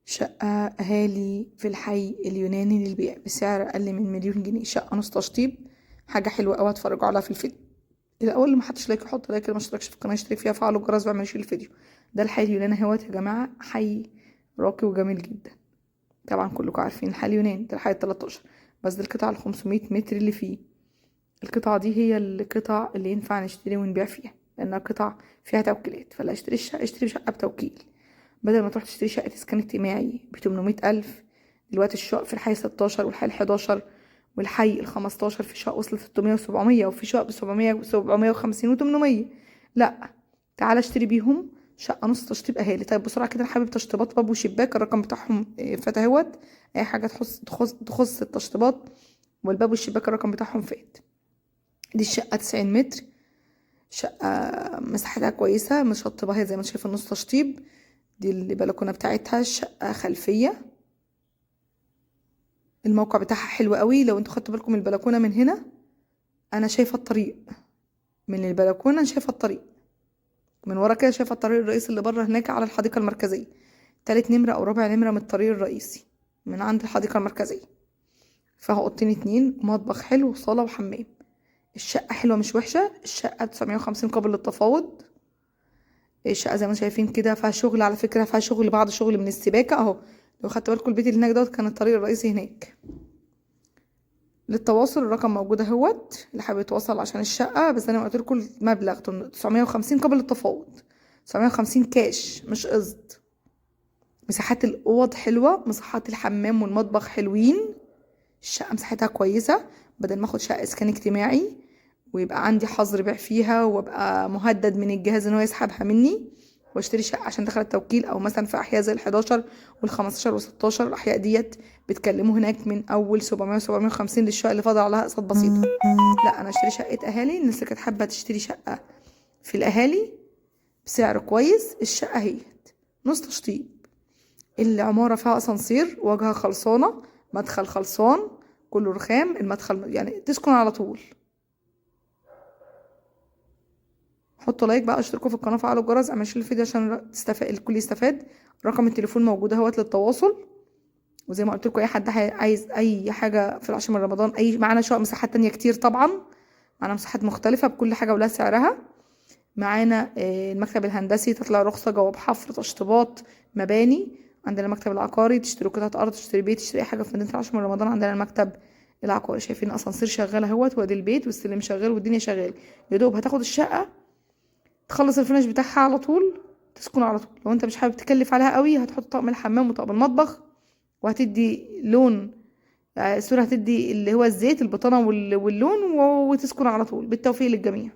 شقة أهالي في الحي اليوناني للبيع بسعر أقل من مليون جنيه. شقة نص تشطيب، حاجة حلوة أوي، هتفرجوا عليها في الفيديو. الأول اللي محطش like يحط like، اللي ما اشتركش في القناة يشترك فيها، فعلوا الجرس واعملوا share الفيديو. ده الحي اليوناني اهوت يا جماعة، حي راقي وجميل جدا. طبعا كلكم عارفين الحي اليوناني ده الحي 13، بس ده القطعة 500 متر اللي فيه. القطعة دي هي القطع اللي ينفع نشتري ونبيع فيها، لأنها قطع فيها توكيلات. فلا اشتري الشقة، اشتري شقة بتوكيل، بدل ما تروح تشتري شقة اسكان اجتماعي ب800 ألف. دلوقتي الشقق في الحي 16 والحي 11 والحي 15 في شقق وصلت 600 و700، وفي شقق ب700 و750 و800. لا، تعالى اشتري بيهم شقة نص تشطيب أهالي. طيب بسرعة كده، حابب تشطيبات باب وشباك، الرقم بتاعهم فات اهوت. أي حاجة تخص التشطيبات والباب والشباك الرقم بتاعهم فات. دي الشقة 90 متر، شقة مساحتها كويسة، مشطبة هي زي ما انت شايفة نص تشطيب. دي البلكونة بتاعتها، شقة خلفية، الموقع بتاعها حلو قوي. لو انتوا خدتوا بالكم من البلكونة من هنا، انا شايفة الطريق من البلكونة، شايفة الطريق من ورا كده، شايفة الطريق الرئيسي اللي بره هناك على الحديقة المركزية، تالت نمرة او رابع نمرة من الطريق الرئيسي من عند الحديقة المركزية. فيها اوضتين 2، ومطبخ حلو وصالة وحمام. الشقة حلوة مش وحشة. الشقة 950 قابل للتفاوض. الشقة زي ما شايفين كده فيها شغل، على فكرة فيها شغل، بعض شغل من السباكة اهو. لو خدتوا بالكم البيت اللي هناك دوت كان الطريق الرئيسي هناك. للتواصل الرقم موجود اهوت، اللي حابب يتواصل عشان الشقة. بس انا قلت لكم المبلغ 950 قابل للتفاوض، 950 كاش مش قسط. مساحات الاوض حلوة، مساحات الحمام والمطبخ حلوين، الشقة مساحتها كويسة. بدل ما اخد شقة اسكان اجتماعي ويبقى عندي حظر بيع فيها وابقى مهدد من الجهاز ان هو يسحبها مني، واشتري شقة عشان دخل التوكيل، او مثلا في احياء زي الحداشر والخمستاشر والستاشر، الاحياء ديت بتكلموا هناك من اول سبعمية وسبعمية وخمسين للشقة اللي فاضل عليها اقساط بسيطة. لا، انا اشتري شقة اهالي. الناس اللي كانت حابة تشتري شقة في الاهالي بسعر كويس، الشقة اهيت نص تشطيب، العمارة فيها اسانسير، واجهة خلصانة، مدخل خلصان، كله رخام، المدخل يعني تسكن على طول. حطوا like بقى، اشتركوا في القناة، فعلوا الجرس، اعملوا share الفيديو عشان الكل يستفاد. رقم التليفون موجود اهوت للتواصل. وزي ما قلت لكم اي حد عايز اي حاجة في العاشر من رمضان، اي معانا شقق مساحات تانية كتير، طبعا معانا مساحات مختلفة بكل حاجة ولها سعرها. معانا المكتب الهندسي، تطلع رخصه، جواب حفر، تشطيبات مباني. عندنا المكتب العقاري، تشتري قطعه ارض، تشتري بيت، تشتري اي حاجة في مدينة العاشر من رمضان. عندنا المكتب العقاري، شايفين اسانسير شغال اهوت، وادي البيت والسلم شغال والدنيا شغال. يا دوب هتاخد الشقة تخلص الفينش بتاعها على طول، تسكن على طول. لو انت مش حابب تكلف عليها قوي، هتحط طقم الحمام وطقم المطبخ، وهتدي لون، سوري، هتدي اللي هو الزيت البطانة واللون، وتسكن على طول. بالتوفيق للجميع.